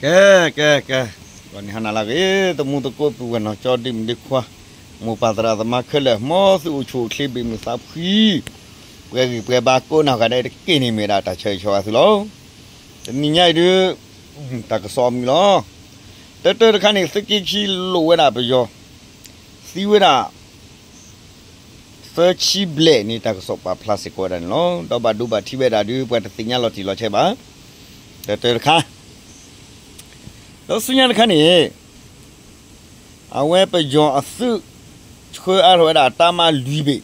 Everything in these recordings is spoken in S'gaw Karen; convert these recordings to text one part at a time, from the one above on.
ကဲ ကဲ ကဲ, ဂီၤနံၤဟါနၤလၢအဂ့ၤ သမူသကိး ပုၢ်ဝဲၢ်နီၢ်ကၠီ ဒ့မုၣ်ဒ့ခွါ, မိၢ်ပၢ်သရၣ်သမါခဲလၢာ်, မ်သုအိၣ်ဆူၣ်အိၣ်ချ့ ဘၣ်မုာ်သးဖှံ, ပှဲၤဂံၢ်ပှဲၤဘါကိးနီၢ်ဂၤဒဲးတက့ၢ်န့ၣ် မ့ၢ်ဒၣ်တၢ်ဆၢဂ့ၤဆၢဝါသုလီၤ. တနံၤညါအံၤဒုး တၢ်ကစီၣ်မုာ်လီၤ. တၢတၢတခါန့ၣ် သုးက့ခံလိးဝဲဒၣ်ပယီၤ, သံဝဲဒၣ် သၢဆံဘျဲၣ်န့ၣ် တၢ်ကစီၣ်ပာ်ဖျါစ့ၢ်ကီးဝဲဒၣ်န့ၣ်လီၤ. ဒီးဘၣ်ဒိဘၣ်ထံးဝဲဒၣ်ဒုး ပှၤတသ့ၣ်ညါလီၤတံၢ်လီၤဆဲးဘၣ်. တၢတၢတခါ, ဒီးဆူညါတခါန့ၣ် အဝဲပယီၤအသုး ဆှၢအါထီၣ်ဝဲဒၣ်တၢ်မၤလွံၢ်ဘ့ၣ်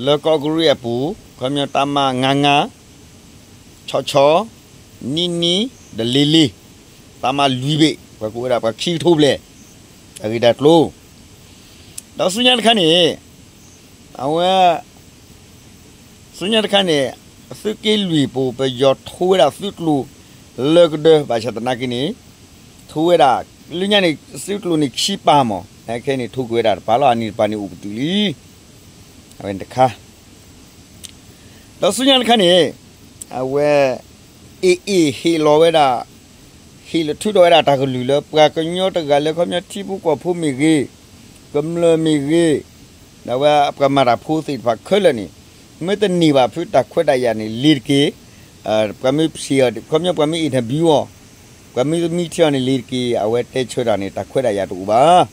လၢကီးကရံၣ်အပူၤ, ခီပညီတၢ်မၤ ငါးငါး, ဆီဆီ, နံနံ, ဒီးလေးလေး, တၢ်မၤလွံၢ်ဘ့ၣ် ပှၤကိးဝဲဒၣ်ပှၤခံကထိဘျဲၣ် တၢ်ဂ့ၢ်တၢ်ကျိၤ, ဒီးဆူညါတခါန့ၣ် အဝဲ ဆူညါတခါန့ၣ် သုးက့လွံၢ်ပူၤ ပယီၤထိဝဲဒၣ်သုးကျိၤ လၢကဒၢ ဘၣ်ဆၣ်သနာ်က့န့ၣ် ထိဝဲဒၣ် လၢညါန့ၣ် သုးကျိၤန့ၣ်ခံပၤမး, ခဲအံၤန့ၣ် ထိကွံာ်ဝဲဒၣ်တပၤလီၤ. အနံၤတပၤန့ၣ်အိၣ်ပတုာ်လံ. အဝဲန့ၣ်တခါ ဒီးဆူညါတခါန့ၣ် အဝဲ AA ဟ့ၣ်လီၤဝဲဒၣ် ဟ့ၣ်လီၤထုးထီၣ်ဝဲဒၣ်တၢ်ကလုၢ်လၢ ပှၤကညီတဂၤလၢ ခီပညီထံဖိကီၢ်ဖိမ့ၢ်ဂ့ၤ, ကမျၢၢ်မ့ၢ်ဂ့ၤ, ဒီးအဝဲပှၤမၤတၢ်ဖိသ့ၣ်တဖၣ်ခဲလၢာ်န့ၣ် မ့ၢ်တန့ၢ်ဘၣ်ဖုတၢ်ခွဲးတၢ်ယာ်န့ၣ် လ့ၤတက့ၢ်. ပှၤမ့ၢ်ဆ့ၣ်အီၤ ခီပညီပှၤမ့ၢ် interview အီၤ, ပှၤမ့ၢ်မံထံအီၤန့ၣ် လ့ၤတက့ၢ်. အဝဲတဲဆၢတၢ်န့ၣ် တၢ်ခွဲးတၢ်ယာ်တအိၣ်ဘၣ်.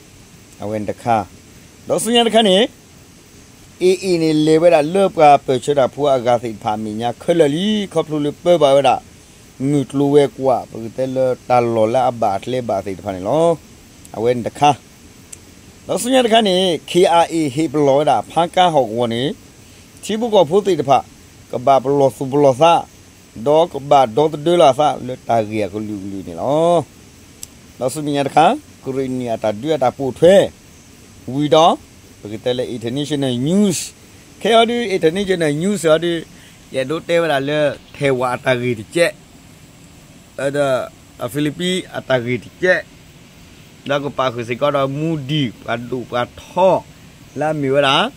အဝဲန့ၣ်တခါ, ဒီးဆူညါတခါန့ၣ် AA န့ၣ် လဲၤဝဲဒၣ်လၢပှၤပၢၢ်ဆၢတၢ်ဖိအဂၤသ့ၣ်တဖၣ်အမဲာ်ညါခဲလၢာ်လံ, ခီဖျိလၢပၢဘၣ်ဝဲဒၣ် မုၢ်ကျိၤဝဲၤကွာ် ပကတဲလၢတၢ်လီၢ်လၢအဘၣ်အကျဲဘၣ်သ့ၣ်တဖၣ်န့ၣ်လီၤ. အဝဲန့ၣ်တခါ, ဒီးဆူညါတခါန့ၣ် KIA ဟ့ၣ်ပလီၢ်ဝဲဒၣ် ဖါကါဟီၣ်ကဝီၤန့ၣ် ထံဖိကီၢ်ဖိသ့ၣ်တဖၣ် ကဘၣ်ပလီၢ်သူၣ်ပလီၢ်သး ဒီးကဘၣ်ဒီသဒၢလီၤအသးလၢတၢ်ဂ့ၢ်အကလုာ်ကလုာ်န့ၣ်လီၤ. ဒီးဆူမဲာ်ညါတခါ ကရ့ၣ်နံၣ်အတၢ်ဒုးအတၢ်ပိာ်ထွဲ ဝံၤဒီး ပကတဲလၢ international news, ခဲအံၤဒုး international news အံၤဒုး ယအဲၣ်ဒိးတဲဝဲဒၣ်လၢ ထဲၣ်ဝၣ်အတၢ်ဂ့ၢ်တကဲး ဒီး Philippines အတၢ်ဂ့ၢ်တကဲး, ဒီးကပာ်ဃုာ်စ့ၢ်ကီးဒီး Modi ပှၤဒိၣ်ပှၤထီ လၢအမ့ၢ်ဝဲဒၣ်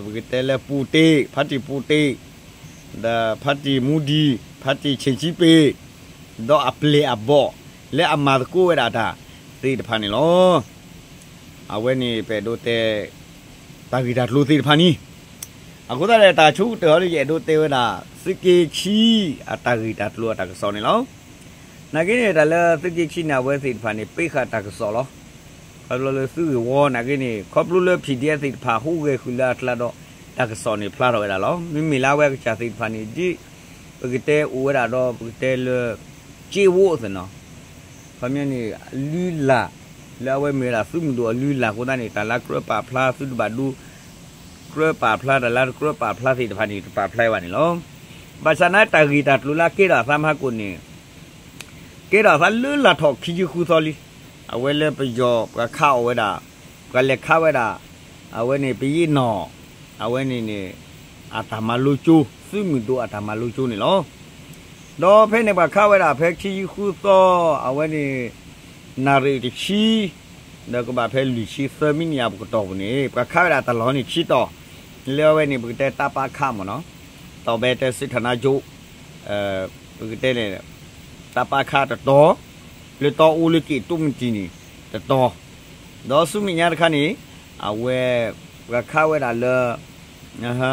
ပကတဲလၢ Putin, ဖါတံၢ် Putin, ဒီးဖါတံၢ် Modi, ဖါတံၢ် Xi Jinping, ဒီးအပျဲၢ်အဘီၣ် လၢအမၤသကိးဝဲဒၣ်တၢ်သ့ၣ်တဖၣ်န့ၣ်လီၤ. အဝဲန့ၣ်ပအဲၣ်ဒိးတဲ တၢ်ဂ့ၢ်တၢ်ကျိၤသ့ၣ်တဖၣ်န့ၣ်, အဃိသတးဒီး တၢ်ဆိကတၢၢ်အံၤဒုး ယအဲၣ်ဒိးတဲဝဲဒၣ် သုးက့ခံ အတၢ်ဂ့ၢ်တၢ်ကျိၤအတၢ်ကစီၣ်န့ၣ်လီၤ. နာ်က့န့ၣ် တၢ်လၢသုးက့ခံန့ၣ် အဝဲသ့ၣ်တဖၣ်န့ၣ် ပ့ဃာ်တၢ်ကစီၣ်လီၤ. ခီဖျိလၢသုးဂ့ၢ်ဝီနာ်က့န့ၣ် ခီဖျိလၢ PDF သ့ၣ်တဖၣ် ဟူးဂဲၤဃုာ်လၢအကျါဒီး တၢ်ကစီၣ်န့ၣ်ဖျါထီၣ်ဝဲဒၣ်လီၤ. မ့မ့ၢ်လၢအဝဲအကစၢ်သ့ၣ်တဖၣ်န့ၣ် ဒ်ပကတဲအိၣ်ဝဲဒၣ်ဒီး ပကတဲလၢ စ့ဝိသနီၤ ခီပညီန့ၣ် အလုၢ်အလၢ် လၢအဝဲမ့ၢ်ဝဲဒၣ်သုးမုၢ်ဒိၣ်အလုၢ်အလၢ်အဃိသတးန့ၣ် တၢ်လၢကြၢးပာ်ဖျါ သုတဘၣ်ဒိ ကြၢးပာ်ဖျါ တၢ်လၢတကြၢးပာ်ဖျါသ့ၣ်တဖၣ်န့ၣ် တပာ်ဖျါဘၣ်န့ၣ်လီၤ. ဘၣ်ဆၣ်နာ်က့ တၢ်ဂ့ၢ်တၢ်ကျိၤလၢအကဲထီၣ်အသးမဟါကိၣ်န့ၣ် ကဲထီၣ်အသးလၢလၢ်ထီၣ်ခံဆံဃုသီလံ. အဝဲလၢပယီၤပှၤခးအီၣ်ဝဲဒၣ် ပှၤလဲၤခးဝဲဒၣ် အဝဲန့ၣ် ပယ့ၣ်နီၣ် အဝဲန့ၣ်န့ၣ် အတၢ်မၤလိကၠိ သုးမုၢ်ဒိၣ်အတၢ်မၤလိကၠိန့ၣ်လီၤ. ဒီးဖဲန့ၣ်ပှၤခးဝဲဒၣ်ဖဲခံဆံဃုသီ အဝဲန့ၣ် နၣ်ရံၣ်တဆံ ဒီးကဘၣ်ဖဲလွံၢ်ဆံသၢမံးနံးအပူၤကတီၢ်ပူၤန့ၣ် ပှၤခးဝဲဒၣ်တၢ်လီၢ်န့ၣ်ခံတီၤ လၢအဝဲန့ၣ် ပကတဲတၢ်ပာ်ခးမ့ၢ်နီၤ တီၢ်ဘဲတဲစ့ထၣ်နါကၠိ ပကတဲန့ၣ် တၢ်ပာ်ခးတတီၤ လၢတီအိၣ်လၢက့ၤတိၢ်မတံၤန့ၣ် တတီၤ ဒီးဆူမဲာ်ညါတခါန့ၣ် အဝဲ ပှၤခးဝဲဒၣ်လၢ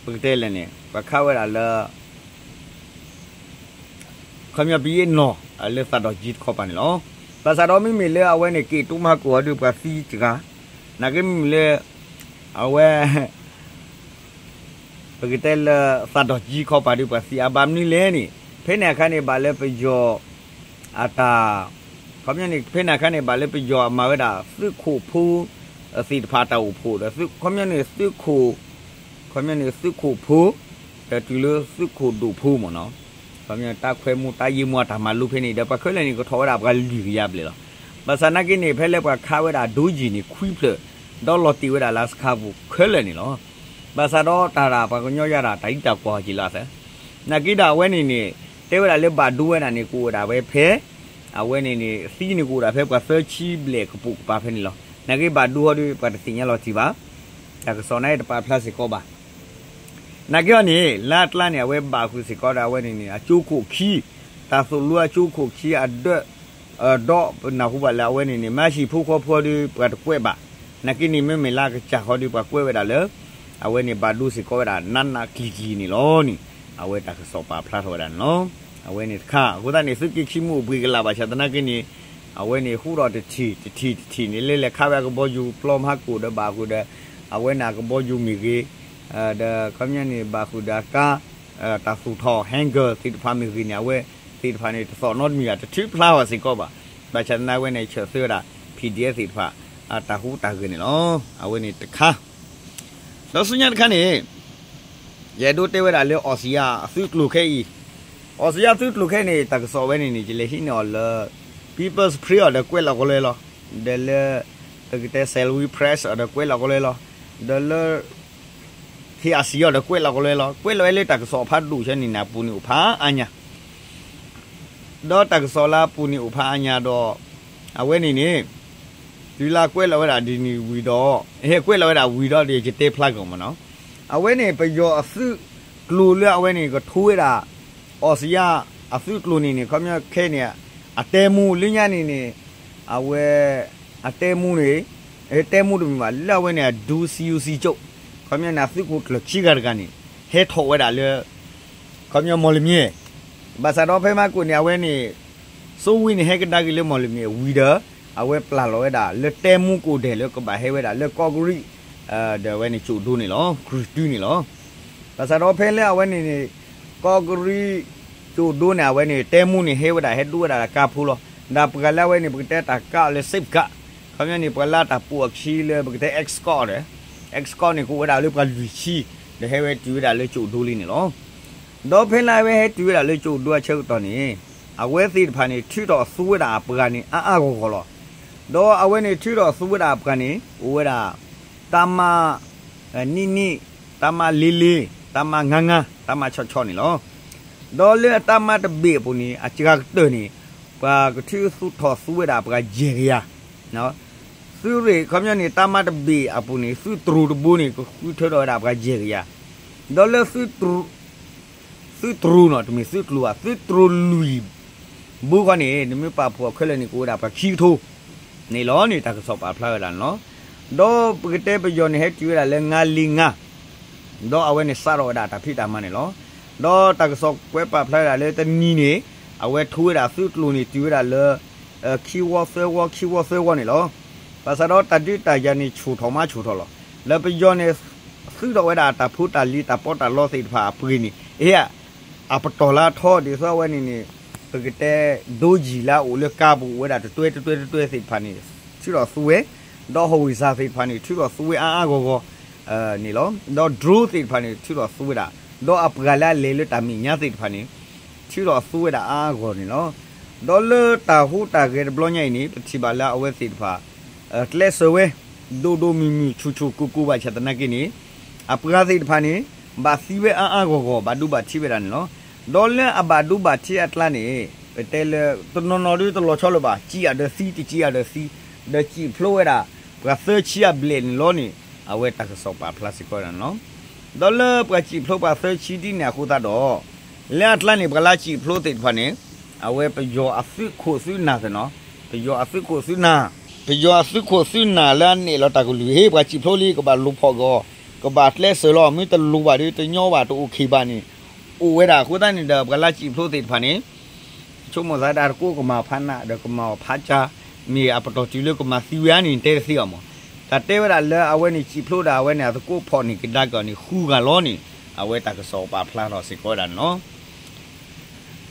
ပကတဲလဲၣ်န့ၣ် ပှၤခးဝဲဒၣ်လၢ ခီပညီပယ့ၣ်နီၣ် လၢသးဒီၣ်ကၠံတခီပၤန့ၣ်လီၤ. ဘၣ်ဆၣ်ဒီးမ့မ့ၢ်လၢအဝဲန့ၣ် က့ၤတိၢ်မဟါကိၣ်အီၤဒုး ပှၤသံတဂၤ နာ်က့မ့မ့ၢ်လၢ အဝဲ ပကတဲလၢသးဒီၣ်ကၠံခီပၤဒုး ပှၤသံအါဘၣ်မနုၤလဲၣ်န့ၣ် ဖဲန့ၣ်အခါန့ၣ် ဘၣ်လၢပယီၤ အတၢ် ခီပညီန့ၣ် ဖဲန့ၣ်အခါန့ၣ် ဘၣ်လၢပယီၤအမၤဝဲဒၣ် သုးခိၣ်ဖိ သ့ၣ်တဖၣ်တၢ်အိၣ်ဖှိၣ်ဒီး ခီပညီန့ၣ် သုးခိၣ် ခီပညီန့ၣ် သုးခိၣ်ဖိ ဒီးတုၤလၢသုးခိၣ်ဒိၣ်ဖိမ့ၢ်နီၤ ခီပညီတၢ်ခွဲးမူတၢ်ယံာ်မူအတၢ်မၤလိဖဲန့ၣ် ဒီးပှၤခဲလၢာ်န့ၣ် ကထီၣ်ဝဲဒၣ်ပှၤလွံၢ်ကယၤဘျဲၣ်လီၤ. ဘၣ်ဆၣ်နာ်က့န့ၣ် ဖဲလၢပှၤခးဝဲဒၣ်ဒိယံာ်န့ၣ် ခွံဖျၢၣ် ဒီးလီၤတ့ၢ်ဝဲဒၣ်လၢစခါပူၤခဲလၢာ်န့ၣ်လီၤ. ဘၣ်ဆၣ်ဒီးတၢ်ဒၣ်ပှၤကညီယါဒၣ် တၢ်အံးတၢ်ကွၢ်ဟီၣ်က့ၤလီၤအသး နာ်က့ဒၣ်အဝဲန့ၣ်န့ၣ် တဲဝဲဒၣ်လၢဘၣ်ဒိဝဲဒၣ်န့ၣ် ကအိၣ်ဝဲဒၣ်ဝဲဖဲ အဝဲန့ၣ်န့ၣ် သံန့ၣ်ကအိၣ်ဒၣ်ဖဲပှၤသၢဆံဘျဲၣ်ကပိာ်ကပၤဖဲန့ၣ်လီၤ. နာ်က့ဘၣ်ဒိဟီဒုး ပှၤတသ့ၣ်ညါလီၤတံၢ်ဘၣ်. တၢ်ကစီၣ်နာ်က့တပာ်ဖျါစ့ၢ်ကီးဘၣ်. နာ်က့အီၤန့ၣ် လၢအကျါန့ၣ် အဝဲဘၣ်ဃုာ်စ့ၢ်ကီးဒီးအဝဲန့ၣ်န့ၣ် အကၠိခိၣ်ခံ တၢ်သိၣ်လိအကၠိခိၣ်ခံအဒၢး ဒီးပနၢ်ဟူဘၣ်လၢအဝဲန့ၣ်န့ၣ် မ့ၢ်ဟံၣ်ဖိဃီဖိဒီး ပှၤတကွဲးဘၣ်. နာ်က့န့ၣ် မ့မ့ၢ်လၢအကစၢ်ဃီဒီး ပှၤကွဲးဝဲဒၣ်လၢ အဝဲန့ၣ် ဘၣ်ဒိစ့ၢ်ကီးဝဲဒၣ် နးနးကျံၤကျံၤန့ၣ်လီၤန့ၣ် အဝဲတၢ်ကစီၣ်ပာ်ဖျါထီၣ်ဝဲဒၣ်န့ၣ်လီၤ. အဝဲန့ၣ်တခါ အဃိသတးန့ၣ် သုးက့ခံမူးအပှ့ၤကလာ်ဘၣ်ဆၣ်သနာ်က့န့ၣ် အဝဲန့ၣ် ဟူထီၣ်တထံၣ်တထံၣ်တထံၣ်န့ၣ် လဲၤလဲၤခးဝဲအကဘီယူၤ ပျီမဟါကိၣ်ဒီးဘၣ်ဃုာ်ဒီး အဝဲန့ၣ်အကဘီယူၤမ့ၢ်ဂ့ၤ ဒီးခီပညီန့ၣ် ဘၣ်ဃုာ်ဒီးအကါ တၢ်သူၣ်ထီၣ် hangar သ့ၣ်တဖၣ်မ့ၢ်ဂ့ၤန့ၣ် အဝဲသ့ၣ်တဖၣ်န့ၣ် တသီၣ်နီတမံၤဘၣ် တထုးဖျါအီၤစ့ၢ်ကီးဘၣ်. ဘၣ်ဆၣ်သနာ်ဝဲန့ၣ် ဆၢၣ်သ့ဝဲဒၣ် PDF သ့ၣ်တဖၣ် အတၢ်ဟူးတၢ်ဂဲၤန့ၣ်လီၤ. အဝဲန့ၣ်တခါ ဒီးဆူညါတခါန့ၣ် ယအဲၣ်ဒိးတဲဝဲဒၣ်လၢ အီစံယါအသုးကျိၤခဲအံၤ, အီစံယါသုးကျိၤခဲအံၤန့ၣ် တၢ်ကစီၣ်ဝဲန့ၣ်န့ၣ် ယလဲၤဟံးန့ၢ်အီၤလၢ People's Spring အီၤဒီးကွဲးလီၤကလဲလီၤ. ဒီးလၢ ပကတဲ Salween Press အီၤဒီးကွဲးလီၤကလဲလီၤ. ဒီးလၢ KRC အီၤဒီးကွဲးလီၤကလဲလီၤ. ကွဲးလီၤဝဲလၢတၢ်ကစီၣ်ဖးဒိၣ်ဆၢန့ၣ်န့ၣ် အပူၤန့ၣ်အိၣ်ဖးအါညါ ဒီးတၢ်ကစီၣ်လၢအပူၤန့ၣ်အိၣ်ဖးအါညါဒီး အဝဲန့ၣ်န့ၣ် တုၤလၢကွဲးလီၤဝဲဒၣ်ဒ်န့ၣ်ဝံၤဒီး ဟဲကွဲးလီၤဝဲဒၣ်ဝံၤဒီးဒီး ယတဲဖျါက့ၤမ့ၢ်နီၤ. အဝဲန့ၣ် ပယီၤအသုးကျိၤလၢအဝဲန့ၣ် ကထိဝဲဒၣ် အီစံယါအသုးကျိၤန့ၣ်န့ၣ် ခီပညီခဲန့ၣ် အတဲမူလၢညါန့ၣ်န့ၣ် အဝဲ အတဲမူန့ၣ် တဲမူတမ့ၢ်ဘၣ် လၢအဝဲန့ၣ် အဒူ စီယူစီကၠိၣ် ခီပညီန့ၣ် အသုးခိၣ်ကျၢၢ်ခံဂၤတဂၤန့ၣ် ဟဲထီၣ်ဝဲဒၣ်လၢ ခီပညီမီၢ်လမၠဲၣ်, ဘၣ်ဆၣ်ဒီးဖဲမဟါကိၣ်န့ၣ် အဝဲန့ၣ် စိဝံန့ၣ် ဟဲကဒါက့ၤလၢမီၢ်လမၠဲၣ်ဝံၤဒီး အဝဲပျၢ်လီၤဝဲဒၣ်လၢတဲမူကိးဒဲးလၢကဘၣ်ဟဲဝဲဒၣ်လၢကီၢ်ကရံၣ် ဒီးအဝဲန့ၣ်ကၠိၣ်ဒိန့ၣ်လီၤ ကြုၢ်တုန့ၣ်လီၤ. ဘၣ်ဆၣ်ဒီးဖဲလၢအဝဲန့ၣ်န့ၣ် ကီၢ်ကရံၣ်ကၠိၣ်ဒိန့ၣ် အဝဲန့ၣ် တဲမူန့ၣ် ဟဲဝဲဒၣ်ဟဲဒိဝဲဒၣ်ကါဖိလီၤ. ဒီးပှၤလၢအဝဲန့ၣ် ပကတဲတၢ်ကါအီၤလၢ safeguard ခီပညီန့ၣ် ပှၤလၢတၢ်ပိာ်အခံလၢပကတဲ escort ဒီး escort န့ၣ် ကအိၣ်ဝဲဒၣ်လၢပှၤလွံၢ်ဆံ ဒီးဟဲဝဲတုၤဝဲဒၣ်လၢကၠိၣ်ဒိလံန့ၣ်လီၤ. ဒီးဖဲလၢအဝဲဟဲတုၤဝဲဒၣ်လၢကၠိၣ်ဒိအဆၢကတီၢ်န့ၣ် အဝဲသ့ၣ်တဖၣ်န့ၣ် ထုးထီၣ်သူဝဲဒၣ်အပှၤန့ၣ် အါအါဂီၢ်ဂီၢ်လီၤ. ဒီးအဝဲန့ၣ်ထုးထီၣ်သူဝဲဒၣ်အပှၤန့ၣ် အိၣ်ဝဲဒၣ် တၢ်မၤ နံၣ်နံၣ် တၢ်မၤလ့လ့ တၢ်မၤငါငါ တၢ်မၤဆီၣ်ဆီၣ်န့ၣ်လီၤ. ဒီးလၢအတၢ်မၤတဘ့ၣ်အပူၤန့ၣ် အစှၤကတၢၢ်န့ၣ် ပှၤကထုးထီၣ်သူဝဲဒၣ်ပှၤယဲၢ်ကယၤ သုးရ့ၣ် ခီပညီန့ၣ် တၢ်မၤတဘ့ၣ်အပူၤန့ၣ် သုးတြူးတဘိန့ၣ် ကဃုထၢထီၣ်ဝဲဒၣ်ပှၤယဲၢ်ကယၤ, ဒီးလၢ သုးတြူးနီၤ တမ့ၢ်သုးကျိၤဘၣ် သုးတြူးလွံၢ်ဘိဃီန့ၣ် နမ့ၢ်ပာ်ဖှိၣ်အီၤခဲလၢာ်န့ၣ် ကအိၣ်ဝဲဒၣ်ပှၤခံကထိ န့ၣ်လီၤန့ၣ် တၢ်ကစီၣ်ပာ်ဖျါဝဲဒၣ်န့ၣ်လီၤ. ဒီးပကတဲပယီၤန့ၣ် ဟဲတုၤဝဲဒၣ်လၢ ငါးလေးငါး ဒီးအဝဲန့ၣ်စးထီၣ်ဝဲဒၣ်တၢ်ဖံးတၢ်မၤန့ၣ်လီၤ. ဒီးတၢ်ကစီၣ်ကွဲးပာ်ဖျါဝဲဒၣ်လၢတနံၤန့ၣ် အဝဲထိဝဲဒၣ်သုးကျိၤန့ၣ် တုၤဝဲဒၣ်လၢ ခံဝီသၢဝီ ခံဝီသၢဝီန့ၣ်လီၤ. ဘၣ်ဆၣ်ဒီးတၢ်ဒုးတၢ်ယၤန့ၣ် ဆူၣ်ထီၣ်မးဆူၣ်ထီၣ်လီၤ. ဒီးပယီၤန့ၣ် သုးထီၣ်ဝဲဒၣ်တၢ်ဖိတၢ်လံၤတၢ်ပီးတၢ်လီသ့ၣ်တဖၣ်အပှ့ၤန့ၣ် အ့ အပတီၢ်လၢအထီဒ်သိးအဝဲန့ၣ်န့ၣ် ပကတဲ ဒိယံာ်လၢအအိၣ်လၢကါပူၤအိၣ်ဝဲဒၣ်တတွဲတတွဲတတွဲသ့ၣ်တဖၣ်န့ၣ် ထုးထီၣ်သူဝဲ, ဒီးဟီၣ်ဝ့ၣ်စၢ်သ့ၣ်တဖၣ်န့ၣ် ထုးထီၣ်သူဝဲအါအါဂီၢ်ဂီၢ် န့ၣ်လီၤ. ဒီး drone သ့ၣ်တဖၣ်န့ၣ် ထုးထီၣ်သူဝဲဒၣ်, ဒီးအပှၤလၢအလဲၤလၢတၢ်မဲာ်ညါသ့ၣ်တဖၣ်န့ၣ် ထုးထီၣ်သူဝဲဒၣ်အါအါဂီၢ်ဂီၢ်န့ၣ်လီၤ. ဒီးလၢတၢ်ဟူးတၢ်ဂဲၤတဘျီညါအံၤန့ၣ် ပထံၣ်ဘၣ်လၢအဝဲသ့ၣ်တဖၣ် ကျဲးစၢးဝဲ ဒိၣ်ဒိၣ်မုၢ်မုၢ်ဆူၣ်ဆူၣ်ကိၢ်ကိၢ်ဘၣ်ဆၣ်သနာ်က့န့ၣ် အပှၤသ့ၣ်တဖၣ်န့ၣ် ဘၣ်သံဝဲအါအါဂီၢ်ဂီၢ် ဘၣ်ဒိဘၣ်ထံးဝဲဒၣ်န့ၣ်လီၤ. ဒီးလၢအဘၣ်ဒိဘၣ်ထံးအကျါန့ၣ် ပတဲလၢ တနီၤနီၤဒုတလီၤဆီလၢၤဘၣ် စံးအါဒီးသံ တစံးအါဒီးသံ ဒီးစံၣ်ဖျိဝဲဒၣ် ပှၤသၢဆံအဘျဲၣ်န့ၣ်လီၤန့ၣ် အဝဲတၢ်ကစီၣ်ပာ်ဖျါစ့ၢ်ကီးဝဲဒၣ်န့ၣ်လီၤ. ဒီးလၢပှၤစံၣ်ဖျိပှၤသၢဆံဒ်န့ၣ်အဃိသတးဒီး လၢအကျါန့ၣ် ပှၤလၢစံၣ်ဖျိသ့ၣ်တဖၣ်န့ၣ် အဝဲပယီၤအသုးခိၣ်သုးနၢ်သ့ၣ်နီၤ, ပယီၤအသုးခိၣ်သုးနၢ်, ပယီၤအသုးခိၣ်သုးနၢ်လၢအနဲၣ်လီၤတၢ်ကလုၢ် ဟ့ၣ်ပှၤစံၣ်ဖျိလံ ကဘၣ်လူၤဖီၣ်က့ၤအီၤ, ကဘၣ်ကျဲးစၢးလီၤ, မ့ၢ်တလူၤဘၣ်ဒီး တညီဘၣ် တအိၣ်ခံးဘၣ်န့ၣ် အိၣ်ဝဲဒၣ်အဃိသတးန့ၣ်ဒီး ပှၤလၢစံၣ်ဖျိသ့ၣ်တဖၣ်န့ၣ် ဆိကမိၣ်သးဒၣ်တကိးကမၤဖးနး ဒီးကမၤအီၤဖးကၢ်, မ့ၢ်အပတီၢ်တုၤလၢကမၤသံဝဲဧါန့ၣ် တဲတသ့အီၤမး. တၢ်တဲဝဲဒၣ်လၢအဝဲန့ၣ်စံၣ်ဖျိဒီး အဝဲန့ၣ်အသကိးဖီၣ်န့ၢ်ကဒါက့ၤအီၤန့ၣ် ဃုဂၤလီၤန့ၣ် အဝဲတၢ်ကစီၣ်ပာ်ဖျါထီၣ်စ့ၢ်ကီးဝဲဒၣ်န့ၣ်လီၤ.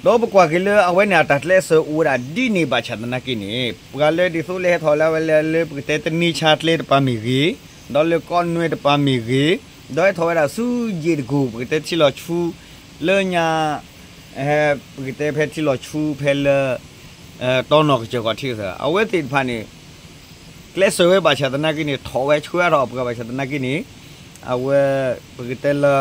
ဒီးပကွၢ်က့ၤလၢအဝဲန့ၣ်အတၢ်ကျဲးစၢးအိၣ်ဝဲဒၣ်ဒ်န့ၣ်ဘၣ်ဆၣ်သနာ်က့န့ၣ် ပှၤလၢဒ်သိးလၢဟဲထီၣ်လၢအဝဲလၢ လၢပကတဲတန့ဆါကျဲတပၤမ့ၢ်ဂ့ၤ, ဒီးလၢကီၢ်နွဲတပၤမ့ၢ်ဂ့ၤ, ဒီးဟဲထီၣ်ဝဲဒၣ်ဆူယ့ၣ်တကူၣ် ပကတဲထံလီၤဆူ လၢညါ ပကတဲဖဲထံလီၤဆူဖဲလၢ တီနီၢ်ကစၢၢ်ကီၢ်ထံးသၢ အဝဲသ့ၣ်တဖၣ်န့ၣ် ကျဲးစၢးဝဲဘၣ်ဆၣ်သနာ်က့န့ၣ် ထီၣ်ဝဲဆှၢအါထီၣ်အပှၤဘၣ်ဆၣ်သနာ်က့န့ၣ် အဝဲ ပကတဲလၢ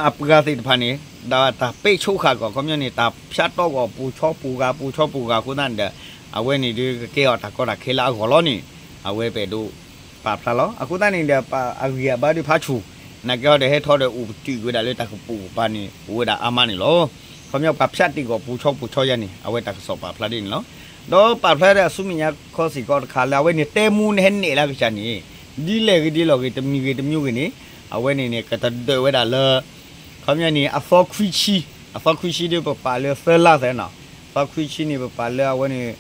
အပှၤသ့ၣ်တဖၣ်န့ၣ် ဒ်တၢ်ပဲာ်ဆိဃာ်ကီး ခီပညီန့ၣ် တၢ်ဖၠးတီကီး ပိာ်ဆီပိာ်ဂၤ ပိာ်ဆီပိာ်ဂၤအဃိသတးန့ၣ်ဒီး အဝဲန့ၣ်ဒုးကကဲအီၤတၢ်ကီတၢ်ခဲလၢအဂီၢ်လီၤန့ၣ် အဝဲပအဲၣ်ဒိးပာ်ဖျါလီၤ. အဃိသတးန့ၣ်ဒီး ပှၤအဂံၢ်အဘါဒုးဖးဆူၣ် နာ်က့အီၤဒီးဟဲထီၣ်ဒီးအိၣ်ပတုာ်က့ၤဝဲဒၣ်လၢတၢ်ကပိာ်ကပၤန့ၣ် အိၣ်ဝဲဒၣ်အါမးန့ၣ်လီၤ. ခီပညီပှၤဖၠးတ့ၢ်ဂီၤပိာ်ဆီပိာ်ဆီယါန့ၣ် အဝဲတၢ်ကစီၣ်ပာ်ဖျါဒ်န့ၣ်လီၤ. ဒီးပာ်ဖျါဒၣ်အဆူမဲာ်ညါခီစ့ၢ်ကီးတခါ လၢအဝဲန့ၣ်တဲမူန့ၣ်ဟဲနဲၣ်လၢအကစၢ်န့ၣ် ဒ်လဲၣ်ဂ့ၤဒ်လဲၣ်ဂ့ၤ တမံၤဂ့ၤတမံၤဂ့ၤန့ၣ် အဝဲန့ၣ်န့ၣ် ကတဒၢးဝဲဒၣ်လၢ ခီပညီန့ၣ် အသီခွံဆံ, အသီခွံဆံဒီးပပာ်လၢသၢလါသၢနီၤ, အသီခွံဆံန့ၣ် ပပာ်လၢအဝဲန့ၣ်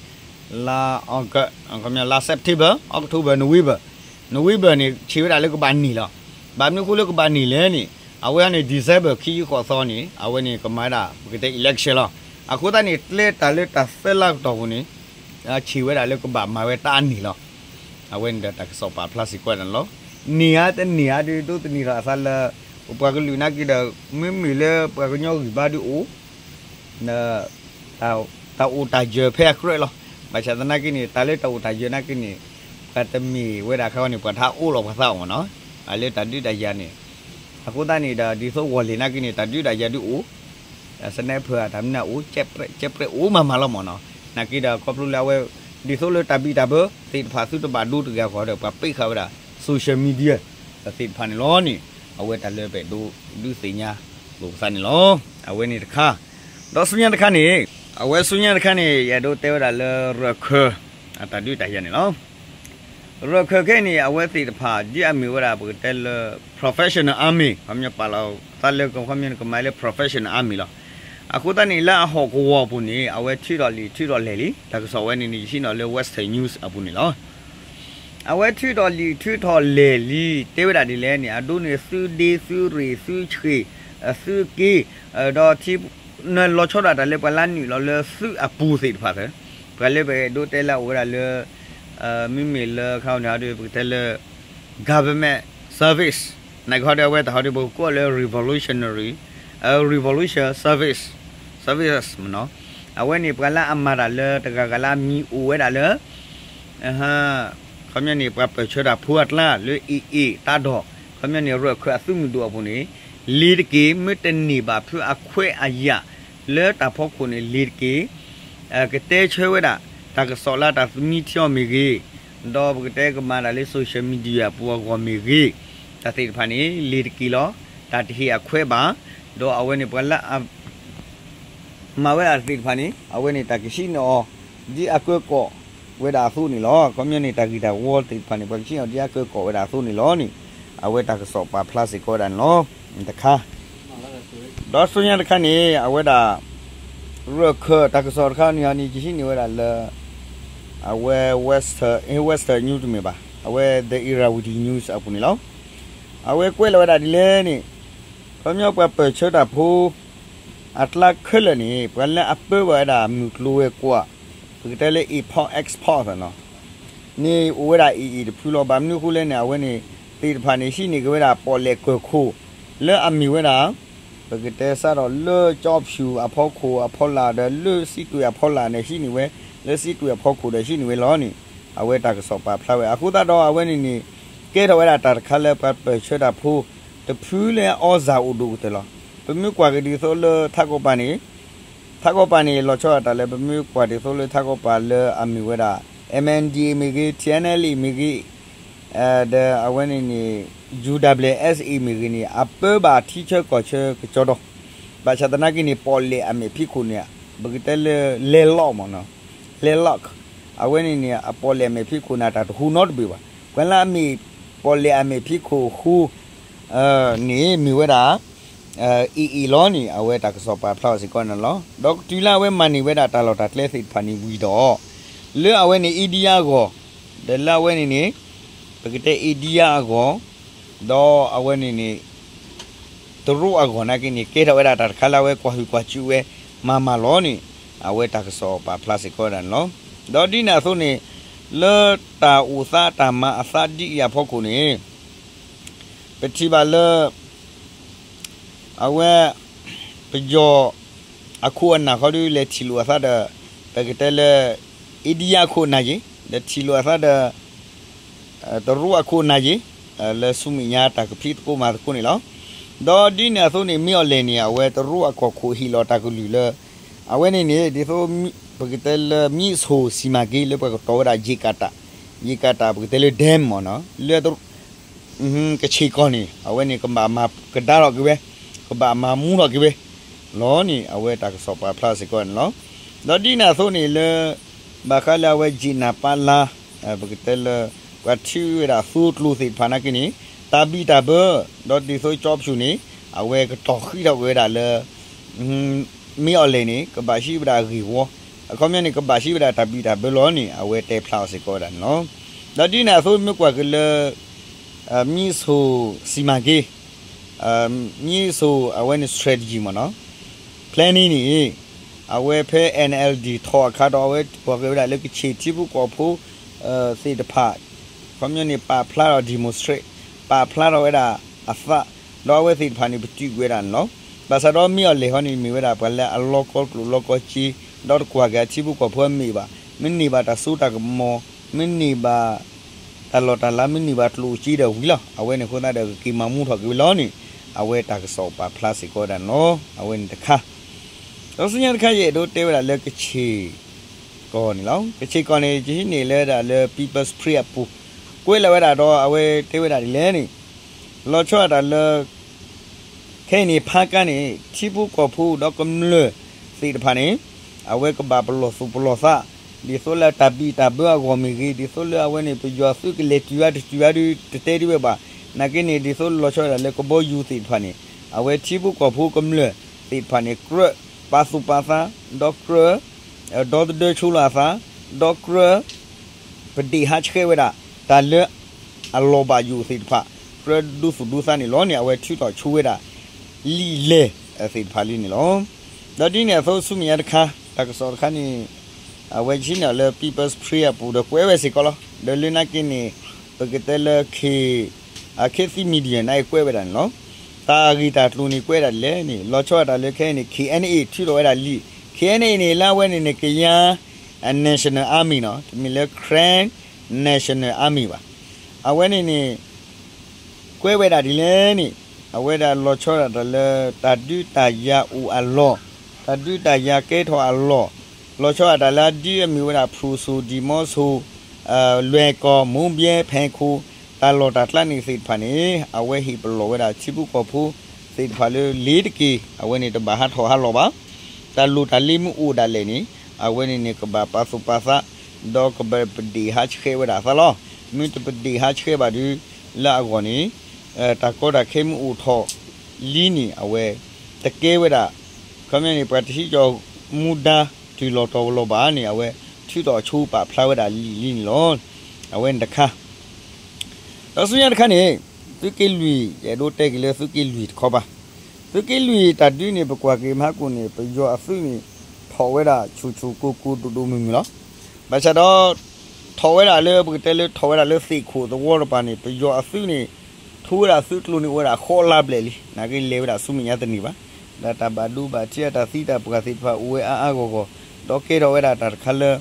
လါ August, ခီပညီ လါ September, October, November, November န့ၣ် ဆံးဝဲဒၣ်လၢကဘၣ်န့ၢ်လီၤ. ဘၣ်မနုၤအဃိလၢကဘၣ်န့ၢ်လဲၣ်န့ၣ် အဝဲန့ၣ် December ခံဆံဃိးသီန့ၣ် အဝဲန့ၣ်ကမၤဝဲဒၣ် ပကတဲ election လီၤ. အဃိသတးန့ၣ် ကျဲတၢ်လၢတၢ်သၢလါကတီၢ်ပူၤန့ၣ် ဆံးဝဲဒၣ်လၢကဘၣ်မၤဝဲတၢ်အန့ၢ်လီၤ. အဝဲန့ၣ်ဒီးတၢ်ကစီၣ်ပာ်ဖျါစ့ၢ်ကီးဝဲဒၣ်န့ၣ်လီၤ. န့ၢ်ဧါတန့ၢ်ဧါဒုး ဒိးသန့ၤထီၣ်အသးလၢ ပပှၤကလုာ်နာ်က့ဒီး မ့မ့ၢ်လၢပှၤကညီဂံၢ်ဘါဒုးအိၣ် တၢ်အိၣ်တၢ်ယၢၤဖဲအကြၢးလီၤ. ဘၣ်ဆၣ်သနာ်က့န့ၣ် တၢ်လၢတၢ်အိၣ်တၢ်ယၢၤနာ်က့န့ၣ် ပှၤတမ့ၢ်ဝဲဒၣ်ခါန့ၣ် ပှၤတဟးအိၣ်လီၤပှၤသးအီၤမ့ၢ်နီၤ. လၢတၢ်ဒုးတၢ်ယၤန့ၣ် အဃိသတးန့ၣ်ဒီး ဒ်သိးဝီၢ်လ့ၤနာ်က့န့ၣ် တၢ်ဒုးတၢ်ယၤဒုးအိၣ် sniper တၢ်မနုၤအိၣ် ကဲးပြဲးအိၣ်မးမးလီၤမ့ၢ်နီၤ. နာ်က့ဒီးခီဖျိလၢအဝဲ ဒ်သိးလၢတၢ်ဘံၣ်တၢ်ဘၢသ့ၣ်တဖၣ်သုတဘၣ်ဒိတဂ့ၤအဂီၢ်ဒီး ပှၤပ့းဃာ်ဝဲဒၣ် social media သ့ၣ်တဖၣ်န့ၣ်လီၤန့ၣ် အဝဲတၢ်လၢပအဲၣ်ဒိးဒုးသ့ၣ်ညါလိာ်ပသးန့ၣ်လီၤ. အဝဲန့ၣ်တခါ ဒီးဆူညါတခါန့ၣ် အဝဲဆူညါတခါန့ၣ် ယအဲၣ်ဒိးတဲဝဲဒၣ်လၢရၢၢ်ခၢၣ် အတၢ်ဒုးတၢ်ယၤန့ၣ်လီၤ. ရၢၢ်ခၢၣ်ခဲအံၤန့ၣ် အဝဲသ့ၣ်တဖၣ် ဒ်အမ့ၢ်ဝဲဒၣ် ပကတဲလၢ professional army ခီပညီပာ်လီၤသးလၢ ခီပညီန့ၣ် ကမၤလၢ professional army လီၤ. အဃိသတးန့ၣ် လၢအဟီၣ်ကဝီၤအပူၤန့ၣ် အဝဲထုးထီၣ်လံာ်ထုးထီၣ်လဲၢ်လံ, တၢ်ကစီၣ်ဝဲန့ၣ်န့ၣ် ယဟံးန့ၢ်လၢ Western News အပူၤန့ၣ်လီၤ. အဝဲထုးထီၣ်လံာ်ထုးထီၣ်လဲၢ်လံ တဲဝဲဒၣ်ဒ်လဲၣ်န့ၣ် အဒိန့ၣ် သုဒ့သုရ့ၣ်သုဆှ့ၣ် သုက့ ဒီးထံ နလီၤဆီဒၣ်တၢ်လၢပှၤလၢနုာ်လီၤလၢသုးအပူၤသ့ၣ်တဖၣ်သ့ၣ်, ပှၤလၢပအဲၣ်ဒိးတဲလၢအအိၣ်ဝဲဒၣ်လၢ မ့မ့ၢ်လၢခါန့ၣ်ဟီဒီး ပကတဲလၢ government service နာ်က့ဟီဒီး အဝဲတၢ်ဟီဒီး ပကကိးလၢ revolutionary, revolution service, services မ့ၢ်နီၤ. အဝဲန့ၣ် ပှၤလၢအမၤတၢ်လၢတဂၤဂၤလၢအမံၤအိၣ်ဝဲဒၣ်လၢ ခီပညီန့ၣ် ပှၤပၢၢ်ဆၢတၢ်ဖိအကျါလၢ AA တၢ်ဒီၣ်, ခီပညီန့ၣ် ရၢၢ်ခၢၣ်အသုးမုၢ်ဒိၣ်အပူၤန့ၣ် လ့ၤတက့ၢ်, မ့ၢ်တန့ၢ်ဘၣ်ဖုအခွဲးအယာ်လၢတၢ်ဖီခိၣ်န့ၣ် လ့ၤတက့ၢ်, ကတဲဆၢဝဲဒၣ် တၢ်ကစီၣ်လၢတၢ်သမံထံအီၤမ့ၢ်ဂ့ၤ, ဒီးပကတဲကမၤတၢ်လၢ social media ပူၤအဂီၢ်မ့ၢ်ဂ့ၤ, တၢ်သ့ၣ်တဖၣ်န့ၣ် လ့ၤတက့ၢ်လီၤ. တၢ်တဟ့ၣ်အခွဲးဘၣ်, ဒီးအဝဲန့ၣ်ပှၤလၢအ မၤဝဲဒၣ်သ့ၣ်တဖၣ်န့ၣ် အဝဲန့ၣ်တၢ်ကဟံးန့ၢ်အီၤ ဒ်အကၢကီၣ်ဝဲဒၣ်အသိးန့ၣ်လီၤ. ခီပညီန့ၣ် တၢ်ဂ့ၢ်တၢ်ဝီသ့ၣ်တဖၣ်န့ၣ် ပှၤကဟံးန့ၢ်အီၤဒ်အကၢကီၣ်ဝဲဒၣ်အသိးန့ၣ်လီၤန့ၣ် အဝဲတၢ်ကစီၣ်ပာ်ဖျါစ့ၢ်ကီးဝဲဒၣ်န့ၣ်လီၤ. တခါ ဒီးဆူညါတခါန့ၣ် အဝဲဒၣ် ရၢၢ်ခၢၣ်တၢ်ကစီၣ်တခါန့ၣ် ဟီန့ၣ် ယဟံးန့ၢ်ဝဲဒၣ်လၢ အဝဲ Western, Western News တမ့ၢ်ဘၣ်, အဝဲ The Irrawaddy News အပူၤန့ၣ်လီၤ. အဝဲကွဲးလီၤဝဲဒၣ်ဒ်လဲၣ်န့ၣ် ခီပညီပှၤပၢၢ်ဆၢတၢ်ဖိ အကျါခဲလၢာ်န့ၣ် ပှၤလၢအပၢဘၣ်ဝဲဒၣ်မုၢ်ကျိၤဝဲၤကွာ် ပကတဲလၢ import export န့ၣ် အိၣ်ဝဲဒၣ်အံၤအံၤတဖုလီၤ. ဘၣ်မနုၤအဃိလဲၣ်န့ၣ် အဝဲန့ၣ် သ့ၣ်တဖၣ်န့ၣ် ဟံးန့ၢ်က့ၤဝဲဒၣ်ပီၣ်လဲၣ်ကၢၢ်ခိၣ် လၢအမ့ၢ်ဝဲဒၣ် ပကတဲစးထီၣ်လၢကၠီဖၠူၣ်အဖီခိၣ်အဖီလာ်ဒီး လၢစံးတွ့ၣ်အဖီလာ်န့ၣ် ဟံးန့ၢ်ဝဲ လၢစံးတွ့ၣ်အဖီခိၣ်ဒီးဟံးန့ၢ်ဝဲလီၤန့ၣ် အဝဲတၢ်ကစီၣ်ပာ်ဖျါဝဲ. အဃိသတးဒီး အဝဲန့ၣ်န့ၣ် ကဲထီၣ်ဝဲဒၣ်တၢ်တခါလၢပှၤပၢၢ်ဆၢတၢ်ဖိ တဖုလၢအီစၢ်အိၣ်ဒိၣ်ကတၢၢ်လီၤ. ပမ့ၢ်ကွၢ်က့ၤဒ်သိးလၢထးကီၢ်ပၤန့ၣ် ထးကီၢ်ပၤန့ၣ် လီၤဆီဒၣ်တၢ်လၢ ပမ့ၢ်ကွၢ်ဒ်သိးလၢထးကီၢ်ပၤလၢအမ့ၢ်ဝဲဒၣ် MNDAA မ့ၢ်ဂ့ၤ, TNLA မ့ၢ်ဂ့ၤ, ဒီးအဝဲန့ၣ်န့ၣ် UWSA မ့ၢ်ဂ့ၤန့ၣ် အပၢဘၣ်ထံဆၢကီၢ်ဆၢကစီဒီ, ဘၣ်ဆၣ်သနာ်က့န့ၣ် ပီၣ်လဲၣ်အမဲာ်ဖံးခိၣ်န့ၣ် ပကတဲလၢ လဲလီၢ်မ့ၢ်နီၤ, လဲလီၢ်, အဝဲန့ၣ်န့ၣ် အပီၣ်လဲၣ်အမဲာ်ဖံးခိၣ်န့ၣ် တၢ်တဟူးနီတဘ့ၣ်ဘၣ်. ပှၤလၢအမ့ၢ်ပီၣ်လဲၣ်အမဲာ်ဖံးခိၣ်ဃု န့ၣ်မ့ၢ်ဝဲဒၣ် AA လီၤန့ၣ် အဝဲတၢ်ကစီၣ်ပာ်ဖျါအီၤစ့ၢ်ကီးန့ၣ်လီၤ. ဒီးတုၤလၢအဝဲမၤန့ၢ်ဝဲဒၣ်တၢ်လီၢ်တၢ်ကျဲသ့ၣ်တဖၣ်န့ၣ်ဝံၤဒီး လၢအဝဲန့ၣ် India အဂီၢ်, ဒီးလၢအဝဲန့ၣ်န့ၣ် ပကတဲ India အဂီၢ်, ဒီးအဝဲန့ၣ်န့ၣ် တရူးအဂီၢ်နာ်က့န့ၣ် ကဲထီၣ်ဝဲဒၣ်တၢ်တခါလၢအဝဲကွၢ်ဟုၣ်ကွၢ်စူၣ်ဝဲမၤမၤလီၤန့ၣ် အဝဲတၢ်ကစီၣ်ပာ်ဖျါစ့ၢ်ကီးဝဲဒၣ်န့ၣ်လီၤ. ဒီးဒ်န့ၣ်အသိးန့ၣ် လၢတၢ်အိၣ်သးတၢ်မၤအသးဒ်အံၤအဖီခိၣ်န့ၣ် ပထံၣ်ဘၣ်လၢ အဝဲ ပယီၤ အခိၣ်အနၢ်ဃီဒီး လဲၤထံၣ်လိာ်အသးဒီး ပကတဲလၢ India အခိၣ်အနၢ်ယ့ၣ်, လဲၤထံၣ်လိာ်အသးဒီး တရူးအခိၣ်အနၢ်ယ့ၣ်, လၢဆူမဲာ်ညါတၢ်ကဖံးသကိးမၤသကိးန့ၣ်လီၤ. ဒီးဒ်န့ၣ်အသိးန့ၣ် မ့ၢ်အီၤလဲၣ်န့ၣ် အဝဲတရူးအကီၢ်ခိၣ်ဟ့ၣ်လီၤတၢ်ကလုၢ်လၢ အဝဲန့ၣ်န့ၣ် ဒ်သိး ပကတဲလၢ မံးဆူၣ် စီမံကိန်း လၢပှၤကတီၤဝဲဒၣ် ရေကာတာ, ရေကာတာ ပကတဲလၢ dam မ့ၢ်နီၤ, လၢ ကဆ့ၣ်ကီၢ်န့ၣ် အဝဲန့ၣ် ကဘၣ်မၤကဒါထီၣ်က့ၤဝဲ, ကဘၣ်မၤမူထီၣ်က့ၤဝဲ, လီၤန့ၣ် အဝဲတၢ်ကစီၣ်ပာ်ဖျါစ့ၢ်ကီးန့ၣ်လီၤ. ဒီးဒ်န့ၣ်အသိးန့ၣ်လၢ ဘၣ်ဃးလၢအဝဲယံာ်နၢ်ပၢၢ်လၢ ပကတဲလၢ ပှၤထံၣ်ဝဲဒၣ်သိကျိၤသ့ၣ်တဖၣ်နာ်က့န့ၣ် တၢ်ဘံၣ်တၢ်ဘၢ ဒီးဒ်သိးကၠီဖၠူၣ်န့ၣ် အဝဲကတီၤဃံးထီၣ်က့ၤဝဲဒၣ်လၢ မ့ၢ်အီၤလဲၣ်န့ၣ် ကဘၣ်ဟံးဝဲဒၣ်အဂ့ၢ်ဝီ, အခီပညီန့ၣ် ကဘၣ်ဟံးဝဲဒၣ်တၢ်ဘံၣ်တၢ်ဘၢလီၤန့ၣ် အဝဲတဲဖျါအီၤစ့ၢ်ကီးဝဲဒၣ်န့ၣ်လီၤ. ဒီးဒ်န့ၣ်အသိးမ့ၢ်ကွၢ်က့ၤလၢ မြစ်ဆုံစီမံကိန်း မြစ်ဆုံအဝဲန့ၣ် strategy မ့ၢ်နီၤ plan န့ၣ်န့ၣ် အဝဲဖဲ NLD ထီၣ်အခါဒီး အဝဲပှၤက့ၤဝဲဒၣ်လၢကခ့ၣ်ထံဖိကီၢ်ဖိ သ့ၣ်တဖၣ် ခီပညီန့ၣ် ပာ်ဖျါထီၣ် demonstrate ပာ်ဖျါထီၣ်ဝဲဒၣ်အသး ဒီးအဝဲသ့ၣ်တဖၣ်န့ၣ် ပတုာ်ကွံာ်ဝဲဒၣ်န့ၣ်လီၤ. ဘၣ်ဆၣ်ဒီးမ့ၢ်အီၤလဲၣ်ဟီန့ၣ် မ့ၢ်ဝဲဒၣ်ပှၤလၢအလီၤကီကျိၣ်လီၤကီစ့ ဒီးတကွၢ်က့ၤအထံဖိကီၢ်ဖိအမဲာ်ဘၣ်. မ့ၢ်န့ၢ်ဘၣ်တၢ်စိတၢ်ကမီၤ, မ့ၢ်န့ၢ်ဘၣ် တၢ်လီၢ်တၢ်လၤ မ့ၢ်န့ၢ်ဘၣ်ကျိၣ်စ့ဒီးဝံၤလီၤ. အဝဲန့ၣ်အဃိသတးဒီး ကက့ၤမၤမူထီၣ်က့ၤဝဲလီၤန့ၣ် အဝဲတၢ်ကစီၣ်ပာ်ဖျါစ့ၢ်ကီးဝဲဒၣ်န့ၣ်လီၤ. အဝဲန့ၣ်တခါ ဒီးဆူညါတခါ ယအဲၣ်ဒိးတဲဝဲဒၣ်လၢကခ့ၣ်ကီၢ်န့ၣ်လီၤ. ကခ့ၣ်ကီၢ်န့ၣ် ယဟံးန့ၢ်လၢဒၣ်လၢ People's Spring အပူၤ ကွဲးလီၤဝဲဒၣ်ဒီးအဝဲတဲဝဲဒၣ်ဒ်လဲၣ်န့ၣ် လီၤဆီဒၣ်တၢ်လၢ ခဲအံၤန့ၣ် ဖးကါန့ၣ် ထံဖိကီၢ်ဖိဒီးကမျၢၢ်သ့ၣ်တဖၣ်န့ၣ် အဝဲကဘၣ်ပလီၢ်သူၣ်ပလီၢ်သး ဒ်သိးလၢတၢ်ဘံၣ်တၢ်ဘၢအဂီၢ်မ့ၢ်ဂ့ၤ, ဒ်သိးလၢအဝဲန့ၣ် ပယီၤသုးကလဲၤတုၤအါတတုၤအါဒုး တတဲဒ်ဝဲဘၣ်. နာ်က့န့ၣ် ဒ်သိးလီၤဆီဒၣ်တၢ်လၢကဘီယူၤသ့ၣ်တဖၣ်န့ၣ် အဝဲထံဖိကီၢ်ဖိကမျၢၢ်သ့ၣ်တဖၣ်န့ၣ် ကြၢးပာ်သူၣ်ပာ်သး ဒီးကြၢး ဒီသဒၢဆိလီၤအသး ဒီးကြၢး ပဒ့ၣ်ဟးဆှဲးဝဲဒၣ် တၢ်လၢအလီၤဘၣ်ယိၣ်သ့ၣ်တဖၣ် ကြၢးဒူသူၣ်ဒူသးန့ၣ်လီၤန့ၣ် အဝဲထုးထီၣ်ဆိဝဲဒၣ် လံာ်လဲၢ်သ့ၣ်တဖၣ်လံန့ၣ်လီၤ. ဒီးဒ်န့ၣ်အသိးဆူမဲာ်ညါတခါ တၢ်ကစီၣ်တခါန့ၣ် အဝဲဆ့ၣ်နီၤလၢ People's Spring အပူၤဒီးကွဲးဝဲစ့ၢ်ကီးလီၤ. ဒီးလၢနာ်က့န့ၣ် ပကတဲလၢ ခ့ၣ်သံ Media န့ၣ် ကွဲးဝဲဒၣ်န့ၣ်လီၤ. တၢ်ဂ့ၢ်တၢ်ကျိၤန့ၣ်ကွဲးဒၣ်ဒ်လဲၣ်န့ၣ် လီၤဆီဒၣ်တၢ်လၢခဲအံၤန့ၣ် KNA ထုးထီၣ်ဝဲဒၣ်လံာ်, KNA န့ၣ် လၢအဝဲန့ၣ်န့ၣ် Karen National Army နီၤ, တမ့ၢ်လၢ Karen National Army ဘၣ်. အဝဲန့ၣ်န့ၣ် ကွဲးဝဲဒၣ်ဒ်လဲၣ်န့ၣ် အဝဲဒၣ်လီၤဆီဒၣ်တၢ်လၢ တၢ်ဒုးတၢ်ယၤအိၣ်အလီၢ်, တၢ်ဒုးတၢ်ယၤကဲထီၣ်အလီၢ်, လီၤဆီဒၣ်တၢ်လၢအဒုးအမ့ၢ်ဝဲဒၣ် ဖရူၤစိၤ, ဒံၣ်မီဆိၤ, လွဲၢ်ကီၢ်, မိၢ်ဘဲ, ဖဲခိၣ်, တၢ်လီၢ်တၢ်ကျါန့ၣ်သ့ၣ်တဖၣ်န့ၣ် အဝဲဟ့ၣ်ပလီၢ်ဝဲဒၣ်ထံဖိကီၢ်ဖိသ့ၣ်တဖၣ်လၢလ့ၤတက့ၢ်, အဝဲန့ၣ်တဘၣ်ဟးထီၣ်ဟးလီၤဘၣ်. တၢ်လိၣ်တၢ်လ့မ့ၢ်အိၣ်ဒၣ်လဲာ်န့ၣ် အဝဲန့ၣ်န့ၣ်ကဘၣ်ပာ်သူၣ်ပာ်သး ဒီးကဘၣ်ပဒ့ၣ်ဟးဆှဲးဝဲဒၣ်အသးလီၤ. မ့ၢ်တပဒ့ၣ်ဟးဆှဲးဘၣ်ဒီး လၢအဂီၢ်န့ၣ် တၢ်ကီတၢ်ခဲမ့ၢ်အိၣ်ထီၣ်လံန့ၣ် အဝဲတကဲဝဲဒၣ် ခီပညီန့ၣ် ပှၤတဟံးကီၤမူဒါတုၤလီၤတီၤလီၤဘၣ်န့ၣ် အဝဲထုးထီၣ်ဆိပာ်ဖျါဝဲဒၣ်လံာ်လံန့ၣ်လီၤ. အဝဲန့ၣ်တခါ ဒီးဆူညါတခါန့ၣ် သုးက့လွံၢ် ယအဲၣ်ဒိးတဲက့ၤလၢသုးက့လွံၢ်တခီပၤ, သုးက့လွံၢ်တၢ်ဒုးန့ၣ် ပကွၢ်က့ၤမဟါကိၣ်န့ၣ် ပယီၤအသုးန့ၣ် ထီၣ်ဝဲဒၣ်ဆူၣ်ဆူၣ်ကိၢ်ကိၢ်ဒိၣ်ဒိၣ်မုၢ်မုၢ်လီၤ. ဘၣ်ဆၣ်ဒီး ထီၣ်ဝဲဒၣ်လၢပကတဲလၢထီၣ်ဝဲဒၣ်လၢသ့ၣ်ခိၣ်သဝီတပၤန့ၣ် ပယီၤအသုးန့ၣ် ထူဝဲဒၣ်သုးကျိၤန့ၣ်အိၣ်ဝဲဒၣ်ဃိးလါဘျဲၣ်လံ, နာ်က့လဲၤဝဲဒၣ်ဆူမဲာ်ညါတန့ၢ်ဘၣ်. ဒီးတၢ်ဘၣ်ဒိဘၣ်ထံးအတၢ်သံတၢ်ပှၢ်သ့ၣ်တဖၣ်အိၣ်ဝဲအါအါဂီၢ်ဂီၢ်, ဒီးကဲထီၣ်ဝဲဒၣ်တၢ်တခါလၢ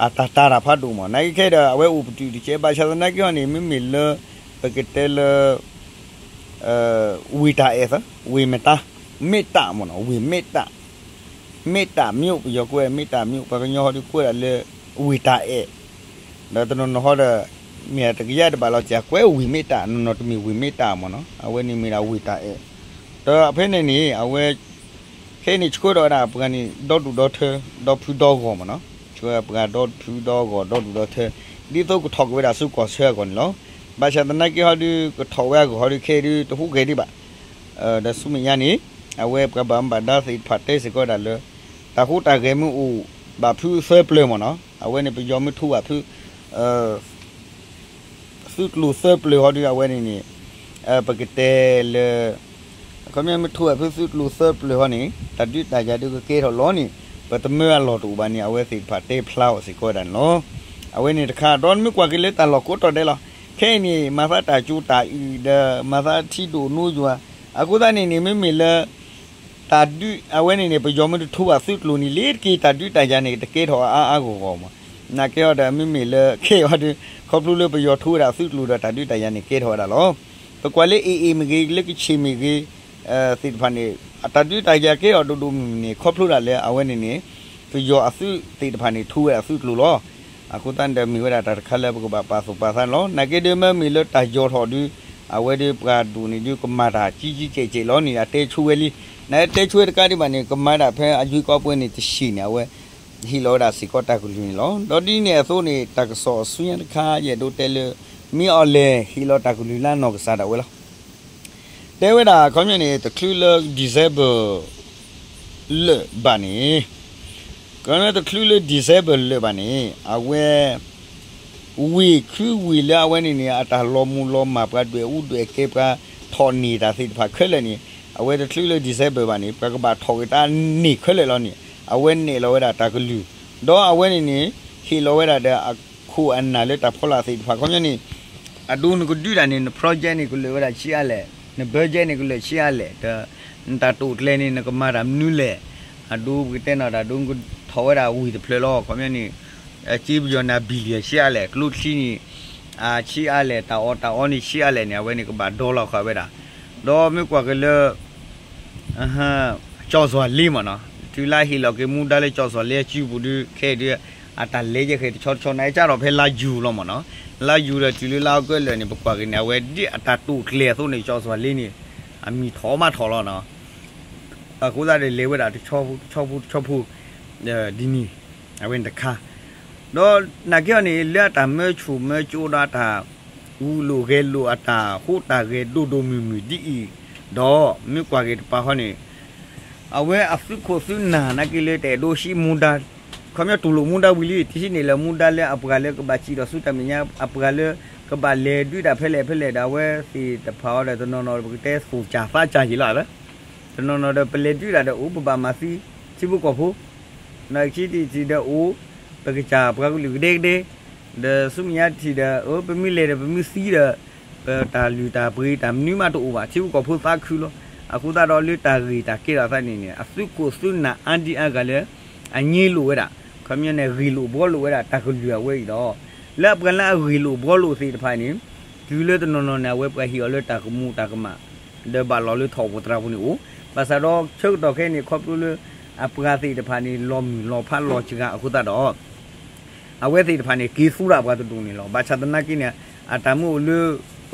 အတၢ်တာ်တၢ်ဖးဒိၣ်မး, နာ်က့ခဲဒီး အဝဲအိၣ်ပတုာ်တကဲး, ဘၣ်ဆၣ်သနာ်က့ဟီန့ၣ် မ့မ့ၢ်လၢ ပကတဲလၢ ဝ့ၢ်တၢ်အဲၣ်သၢ, ဝ့ၢ်မတါ, မ့ၢ်တၢ်မ့ၢ်နီၤ, ဝ့ၢ်မ့ၢ်တၢ်, မ့ၢ်တၢ်မ့ၢ်အိၣ် ပယီၤကွဲးမ့ၢ်တၢ်မ့ၢ်အိၣ်, ပှၤကညီဟီဒုးကွဲးဒၣ်လၢ ဝ့ၢ်တၢ်အဲၣ်, ဒီးတနီၤနီၤဟီဒီး မ့ၢ်တကယၢ်တဘၣ်လီၤစၢ် ကွဲးဝ့ၢ်မ့ၢ်တၢ်နီၤနီၤ တမ့ၢ်ဝ့ၢ်မ့ၢ်တၢ်မ့ၢ်နီၤ, အဝဲန့ၣ်မ့ၢ်ဒၣ်ဝ့ၢ်တၢ်အဲၣ်, ဒီးဖဲန့ၣ်န့ၣ် အဝဲ ခဲအံၤန့ၣ်ဆှၢထီၣ်ဝဲဒၣ်ပှၤန့ၣ် ဒီဒူၣ်ဒီထၢ ဒီဖုဒီဂီၢ်မ့ၢ်နီၤ, ဆှၢပှၤဒီဖုဒီဂီၢ် ဒီဒူၣ်ဒီထၢ ဒ်သိးကထီၣ်က့ၤဝဲဒၣ်ဆူကီၢ်ဆၢအဂီၢ်န့ၣ်လီၤ. ဘၣ်ဆၣ်သနာ်က့ဟီဒုး ကထီၣ်ဝဲအဂီၢ်ဟီဒုးခဲအံၤဒုးတဟူးဂဲၤဒံးဘၣ်. ဒီးဆူမဲာ်ညါန့ၣ် အဝဲပှၤဘၣ်မူဘၣ်ဒါသ့ၣ်တဖၣ်တဲစ့ၢ်ကီးဝဲဒၣ်လၢ တၢ်ဟူးတၢ်ဂဲၤမ့ၢ်အိၣ်ဘၣ်ဖုသၢပျၢၤမ့ၢ်နီၤ, အဝဲန့ၣ်ပယီၤမ့ၢ်ထူဘၣ်ဖု သုးကျိၤသၢပျၢၤဟီဒုး အဝဲန့ၣ်န့ၣ် ပကတဲလၢ ခီပညီမ့ၢ်ထူဘၣ်ဖုသုးကျိၤသၢပျၢၤဟီန့ၣ် တၢ်ဒုးတၢ်ယၤဒုးကကဲထီၣ်လီၤန့ၣ် ပတမၢအလီၢ်တအိၣ်ဘၣ်န့ၣ် အဝဲသ့ၣ်တဖၣ်တဲဖျါအီၤစ့ၢ်ကီးဝဲဒၣ်န့ၣ်လီၤ. အဝဲန့ၣ်တခါ ဒီးနမ့ၢ်ကွၢ်က့ၤလၢတၢ်လီၢ်ကိးတီၤဒဲးလီၤ. ခဲအံၤန့ၣ် မၤသးတၢ်ကၠိတၢ်အုၣ်ဒီး မၤသးထံဒိၣ်နိယွၤ အဃိသတးန့ၣ်န့ၣ် မ့မ့ၢ်လၢ တၢ်ဒုးအဝဲန့ၣ်န့ၣ် ပယီၤမ့ၢ်တထူဘၣ်သုးကျိၤန့ၣ် လ့ၤတက့ၢ် တၢ်ဒုးတၢ်ယၤန့ၣ် တကဲထီၣ်အါအါဂီၢ်ဂီၢ်မး. နာ်က့အီၤဒီး မ့မ့ၢ်လၢခဲအံၤဟီဒုး ခီဖျိလၢပယီၤထူဝဲဒၣ်သုးကျိၤဒီး တၢ်ဒုးတၢ်ယၤန့ၣ်ကဲထီၣ်ဝဲဒၣ်လီၤ. ပကွၢ်လၢ AA မ့ၢ်ဂ့ၤ လၢကခ့ၣ်မ့ၢ်ဂ့ၤ သ့ၣ်တဖၣ်န့ၣ် တၢ်ဒုးတၢ်ယၤကဲထီၣ်ဒိၣ်ဒိၣ်မုၢ်မုၢ်န့ၣ် ခီဖျိဒၣ်လၢအဝဲန့ၣ်န့ၣ် ပယီၤအသုးသ့ၣ်တဖၣ်န့ၣ် ထူဝဲဒၣ်သုးကျိၤလီၤ. အဃိသတးန့ၣ်ဒီး မ့ၢ်ဝဲဒၣ်တၢ်တခါလၢပကဘၣ်ပာ်သူၣ်ပာ်သးန့ၣ်လီၤ. နာ်က့ဒုး မ့မ့ၢ်လၢတၢ်ယီၤထီၣ်ဒုး အဝဲဒုးပှၤဒိၣ်န့ၣ်ဒုး ကမၤတၢ်ကံကံကဲးကဲးလီၤန့ၣ် အတဲဆိဝဲလံ. နတဲဆိတကးဒံးဘၣ်န့ၣ် ကမၤဒၣ်ဖဲအယွ့ကီးပှဲၤန့ၣ်တဆံးန့ၣ် အဝဲဟ့ၣ်လီၤဝဲဒၣ်စ့ၢ်ကီးတၢ်ကလုၢ်န့ၣ်လီၤ. ဒီးဒ်န့ၣ်အသိးန့ၣ် တၢ်ကစီၣ်အဆူညါတခါ ယအဲၣ်ဒိးတဲလၢ မ့ၢ်အီၤလဲၣ် ဟ့ၣ်လီၤတၢ်ကလုၢ်လၢအနီၢ်ကစၢ်ဒၣ်ဝဲလီၤ. တဲဝဲဒၣ် ခီပညီန့ၣ် တချုးလၢ December လၢာ်ဘၣ်န့ၣ် ကတချုးလၢ December လၢာ်ဘၣ်န့ၣ် အဝဲ ဝ့ၢ်ခုဝ့ၢ်လၢအဝဲန့ၣ်န့ၣ် အတၢ်လီၤမူၤလီၤမၢ် ပှၤဒွဲၣ်အူဒွဲၣ်ကဲ ပှၤထီၣ်န့ၢ်တၢ်သ့ၣ်တဖၣ်ခဲလၢာ်န့ၣ် အဝဲတချုးလၢ December ဘၣ်န့ၣ် ပှၤကဘၣ်ထီၣ်က့ၤတၢ်န့ၢ်ခဲလၢာ်လီၤန့ၣ် အဝဲနဲၣ်လီၤဝဲဒၣ်တၢ်ကလုၢ် ဒီးအဝဲန့ၣ်န့ၣ် ဟ့ၣ်လီၤဝဲဒၣ်ဒီးအခိၣ်အနၢ်လၢတၢ်ဖီလာ်သ့ၣ်တဖၣ် ခီပညီန့ၣ် အဒိနကဒုးတၢ်န့ၣ် န project န့ၣ် ကလၢာ်ဝဲဒၣ်ဆံးအါလဲၣ်, န budget န့ၣ် ကလၢာ်ဆံးအါလဲၣ်, ဒီးနတၢ်တိာ်ကျဲၤန့ၣ် နကမၤတၢ်မနုၤလဲၣ်, အဒိပကတဲနီၤ တၢ်ဒိနကထီၣ်ဝဲဒၣ်ဝံၤတဖျၢၣ်လီၤ. ခီပညီန့ၣ် စ့ပယီၤန့ၣ် billion ဆံးအါလဲၣ်, ကျိချံန့ၣ် အဆံးအါလဲၣ်, တၢ်အီၣ်တၢ်အီန့ၣ်ဆံးအါလဲၣ်န့ၣ် အဝဲန့ၣ်ကဘၣ်ဒီလီၤဃာ်ဝဲဒၣ်. ဒီးမ့ၢ်ကွၢ်က့ၤလၢ ကၠီၣ်စွၤလ့မ့ၢ်နီၤ, တုၤလၢဟ့ၣ်လီၤက့ၤမူဒါလၢကၠီၣ်စွၤလ့အစုပူၤဒုး ခဲအံၤဒုး အတၢ်လဲၤယဲၢ်ဃဲၤတဆီတဆီန့ၣ် ကၢ်ထီၣ်ဖဲလါယူၤလီၤမ့ၢ်နီၤ, လါယူၤဒီးတုၤလၢလါအီကူးလၢာ်န့ၣ် ပကွၢ်က့ၤန့ၣ် အဝဲဒ်အတၢ်တိာ်ကျဲၤအသိးန့ၣ် ကၠီၣ်စွၤလ့န့ၣ် အမံၤထီၣ်မးထီၣ်လီၤနီၤ. အဃိသတးဒီးလဲၤဝဲဒၣ်တဆီဖိတဆီဖိတဆီဖိ ဒ်န့ၣ် အဝဲန့ၣ်တခါ ဒီးနာ်က့အီၤန့ၣ် လၢအတၢ်မၢဆူၣ်မၢကၠိဒီးအတၢ်ဂုာ်လိာ်ဂဲၤလိာ်အတၢ်ဟူးတၢ်ဂဲၤဒိၣ်ဒိၣ်မုၢ်မုၢ်ဒ်အံၤ, ဒီးမ့ၢ်ကွၢ်က့ၤတပၤဃီန့ၣ် အဝဲအသုးခိၣ်သုးနၢ်နာ်က့လၢတအဲၣ်ဒိးဟံးမူဒါ, ခီပညီတူၢ်လိာ်မူဒါဝံၤလံ တဟံးန့ၣ်လၢမူဒါလၢအပှၤလၢကဘၣ်စံၣ်ဒီးဆူတၢ်မဲာ်ညါ အပှၤလၢကဘၣ်လဲၤဒုးတၢ်ဖဲလဲၣ်ဖဲလဲၣ်ဒီး အဝဲသ့ၣ်တဖၣ်အီၤဒီးတနီၤနီၤပကတဲသူၣ်ကၢ်သးကၢ်ယံာ်လီၤ. တနီၤနီၤဒီးပလဲၤဒုးတၢ်ဒီးအိၣ် ပဘၣ်မၤသံ ထံဖိကီၢ်ဖိ ဒီးခံထံၣ်ထံၣ်ဒီးအိၣ် ပကစၢ်ပှၤကလုာ်ကဒဲကဒဲ, ဒီးဆူမဲာ်ညါတထံၣ်ဒီး အိၣ် ပမ့ၢ်လဲၤဒီးပမ့ၢ်သံဒီး ပတၢ်လုၢ်တၢ်ပှ့ၤတၢ်မနုၤမးတအိၣ်ဘၣ် ထံဖိကီၢ်ဖိသးခုလီၤ. အဃိသတးဒီးလၢတၢ်ဂ့ၢ်တၢ်ကဲထီၣ်သးန့ၣ်န့ၣ် အသုးခိၣ်သုးနၢ်အါဒံအါဂၤလၢ အငြိလိာ်ဝဲဒၣ် ခီပညီန့ၣ် ဂ့ၢ်လိာ်ဘှီလိာ်ဝဲဒၣ်တၢ်ကလုၢ်အဝဲအံၤဒီး လၢအပှၤလၢအဂ့ၢ်လိာ်ဘှီလိာ်သ့ၣ်တဖၣ်န့ၣ် တုၤလၢတနီၤနီၤန့ၣ် အဝဲပှၤဟ့ၣ်အီၤလၢတၢ်ကမူၤတၢ်ကမၣ် ဒီးဘၣ်လီၤလၢထီၣ်ပူၤသရၣ်ပူၤန့ၣ်အိၣ်, ဘၣ်ဆၣ်ဒီးဆၢကတီၢ်ခဲအံၤန့ၣ် ခီဖျိလၢ အပှၤသ့ၣ်တဖၣ်န့ၣ် လီၤမုၢ်လီၤဖးလီၤစှၤအဃိသတးဒီး အဝဲသ့ၣ်တဖၣ်န့ၣ် က့ၤသူဒၣ်ပှၤတဒူၣ်န့ၣ်လီၤ. ဘၣ်ဆၣ်သနာ်က့န့ၣ် အတၢ်မ့ၢ်အိၣ်လၢ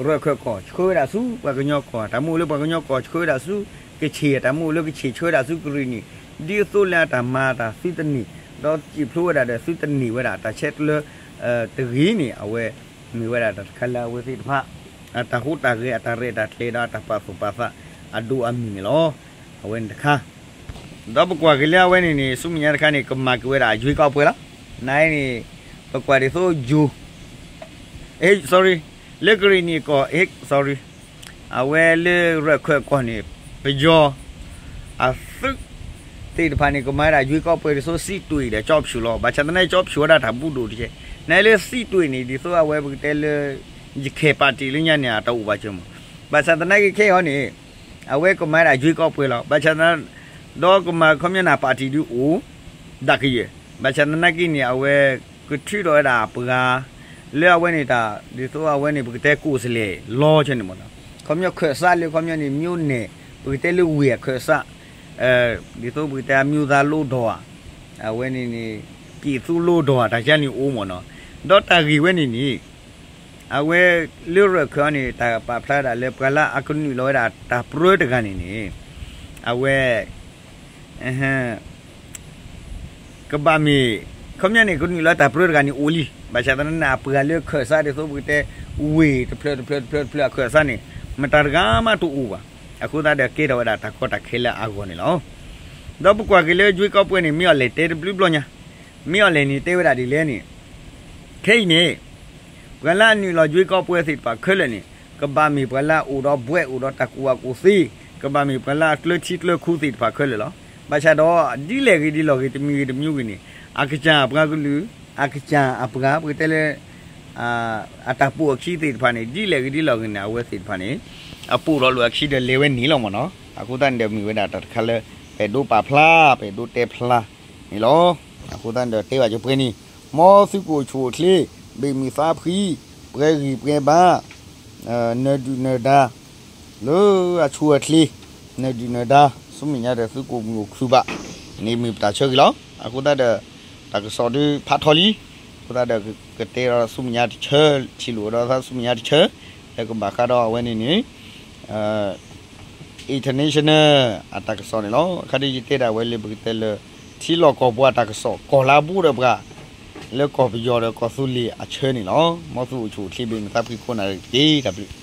ရၢၢ်ခၢၣ်ကီၢ် ဆှၢဝဲဒၣ်ဆူပှၤကညီကီၢ်, တၢ်မ့ၢ်အိၣ်လၢပှၤကညီကီၢ် ဆှၢဝဲဒၣ်ဆူကခ့ၣ်, တၢ်မ့ၢ်အိၣ်လၢကခ့ၣ် ဆှၢဝဲဒၣ်ဆူကရံၣ်နံၣ်, ဒ်သိးလၢအတၢ်မၤတၢ်သုတန့ၢ်, ဒီးစံၣ်ဖျိဝဲဒၣ်ဒီးသုတန့ၢ်ဝဲဒၣ်တၢ်ဆဲးကျၢ တဂ့ၤန့ၣ် အဝဲ မ့ၢ်ဝဲဒၣ်တၢ်တခါလၢအဝဲသ့ၣ်တဖၣ် အတၢ်ဟူးတၢ်ဂဲၤ အတၢ်ရဲၣ်တၢ်ကျဲၤဒီးအတၢ်ပာ်သူၣ်ပာ်သးအဒိၣ်အမုၢ်န့ၣ်လီၤ. အဝဲန့ၣ်တခါ ဒီးပကွၢ်က့ၤလၢအဝဲန့ၣ်န့ၣ် ဆူမဲာ်ညါတခါန့ၣ် ကမၤက့ၤဝဲဒၣ်အယွ့ကီးပှဲၤလီၤ. နန့ၣ် ပကွၢ်ဒ်သိးယိၤ sorry လၢကရံၣ်နံၣ်ကီၢ် sorry အဝဲလၢရၢၢ်ခၢၣ်ကီၢ်န့ၣ် ပယီၤ အသုးသ့ၣ်တဖၣ်န့ၣ် ကမၤဒၣ်ယွ့ကီးပှဲၤဒ်သိးစံးတွ့ၣ်ဒီးကၠီဖၠူၣ်လီၤ. ဘၣ်ဆၣ်သနာ်က့ ကၠီဖၠူၣ်ဝဲဒၣ်တၢ်ဘူၣ်ဒိၣ်တက့ၢ်. နလၢစံးတွ့ၣ်န့ၣ် ဒ်သိးအဝဲပကတဲလၢ ယခဲၣ်ပၣ်တံၣ်လၢညါန့ၣ် အတအိၣ်ဘၣ်စၢၤမး. ဘၣ်ဆၣ်သနာ်က့ခဲအံၤန့ၣ် အဝဲကမၤဒၣ်ယွ့ကီးပှဲၤလီၤ. ဘၣ်ဆၣ်သနာ် ဒီးကမၤခီပညီန့ၣ် ပၣ်တံၣ်ဒုးအိၣ် ဒၣ်ကယဲၢ်. ဘၣ်ဆၣ်သနာ်က့န့ၣ် အဝဲကထုးထီၣ်ဝဲဒၣ်ပှၤ လၢအဝဲန့ၣ်တၢ် ဒ်သိးအဝဲန့ၣ် ပကတဲကိးစလဲၣ်လီၤဆဲန့ၣ်မ့ၢ်နီၤ. ခီပညီခၢၣ်စးလၢခီပညီန့ၣ် မျိုးနယ် ပကတဲလၢဝ့ၢ်အခၢၣ်စး ဒ်သိးပကတဲ အမျိုးသား လွှတ်တော် ဧါ, အဝဲန့ၣ်န့ၣ် ပြည်သူ့လွှတ်တော် ဧါ တၢ်ကါန့ၣ်အိၣ်မ့ၢ်နီၤ. ဒီးတၢ်ဂ့ၢ်ဝဲန့ၣ်န့ၣ် အဝဲလၢရၢၢ်ခၢၣ်အံၤန့ၣ် တၢ်ပာ်ဖျါဒၣ်လၢပှၤလၢအကနုာ်လီၤဝဲဒၣ်တၢ်ပြၢတဂၤန့ၣ်န့ၣ် အဝဲ ကဘၣ်မ့ၢ် ခီပညီန့ၣ် ကနုာ်လီၤတၢ်ပြၢတဂၤန့ၣ်အိၣ်လံ. ဘၣ်ဆၣ်သနာ်က့ အပှၤလၢခၢၣ်စးဒ်သိးပကတဲ ဝ့ၢ်တဖျၢၣ်တဖျၢၣ်တဖျၢၣ်တဖျၢၣ်အခၢၣ်စးန့ၣ် မတၤတဂၤမးတအိၣ်ဘၣ်. အဃိသတးဒီးကဲထီၣ်ဝဲဒၣ်တၢ်ကီတၢ်ခဲလၢအဂီၢ်န့ၣ်လီၤ. ဒီးပကွၢ်က့ၤလၢယွ့ကီးပှဲၤန့ၣ် မ့ၢ်အီၤလဲၣ်တဲတဘျုးဘျီညါ, မ့ၢ်အီၤလဲၣ်န့ၣ် တဲဝဲဒၣ်ဒ်လဲၣ်န့ၣ် ခဲအံၤန့ၣ် ပှၤလၢအနုာ်လီၤယွ့ကီးပှဲၤသ့ၣ်တဖၣ်ခဲလၢာ်န့ၣ် ကဘၣ်မ့ၢ်ပှၤလၢအအိၣ်ဒီးဘှဲး အိၣ်ဒီးတၢ်ကူၣ်ဘၣ်ကူၣ်သ့, ကဘၣ်မ့ၢ်ပှၤလၢအကျၢၤထံကျၢၤခိသ့ၣ်တဖၣ်ခဲလၢာ်လီၤ. ဘၣ်ဆၣ်ဒီး ဒ်လဲၣ်ဂ့ၤဒ်လဲၣ်ဂ့ၤ တမံၤဂ့ၤတမံၤဂ့ၤန့ၣ် အကစၢ်ပှၤကလုာ် အကစၢ်အပှၤ ပကတဲလၢ အတၢ်ပိာ်အခံသ့ၣ်တဖၣ်န့ၣ် ဒ်လဲၣ်ဂ့ၤဒ်လဲၣ်ဂ့ၤန့ၣ် အဝဲသ့ၣ်တဖၣ်န့ၣ် အပိာ်ထီၣ်လိာ်အခံဒီးလဲၤဝဲန့ၣ်လီၤမ့ၢ်နီၤ. အဃိသတးန့ၣ်ဒီးမ့ၢ်ဝဲဒၣ်တၢ်တခါလၢ ပအဲၣ်ဒိးပာ်ဖျါ ပအဲၣ်ဒိးတဲဖျါန့ၣ်လီၤ. အဃိသတးန့ၣ်ဒီးတဲဘၣ်ကၠိပှဲၤန့ၣ် မ်သုးကိၣ်ဆူၣ်အိၣ်ချ့ ဘ့ၣ်မုၢ်သးဖှံ ပှဲၤဂံၢ်ပှဲၤဘါ နၢၤဒုၣ်နၢၤဒါ လၢအဆူၣ်အချ့ နၢၤဒုၣ်နၢၤဒါ ဆူမဲာ်ညါဒီးသုးကိၣ်မုၢ်အိၣ်ခုၣ်ဘၣ်န့ၣ် မ့ၢ်ပတၢ်ဆၢဂ့ၤလီၤ. အဃိသတးဒီး တၢ်ကစီၣ်ဒုးဖးထီၣ်လံ. အဃိသတးဒီး ကတဲဒီးဆူမဲာ်ညါတဆၢ ထံၣ်လိာ်ဒီးဆူမဲာ်ညါတဆၢ လၢကဘၣ်ဃးဒီးအဝဲန့ၣ်န့ၣ် international အတၢ်ကစီၣ်န့ၣ်လီၤ. အခါဒ်ယတဲဒၣ်ဝဲလၢပကတဲလၢ ထံလီၢ်ကီၢ်ပူၤအတၢ်ကစီၣ် ကီၢ်လါဘူးဒီးပှၤ လၢကီၢ်ပယီၤဒီးကီၢ်သူလ့ၤအဆၢန့ၣ်လီၤ. မ်သုအိၣ်ဆူၣ်အိၣ်ချ့ ဘၣ်မုာ်သးဖှံကိးဂၤဒဲးတက့ၢ်. တၢ်ဘျုး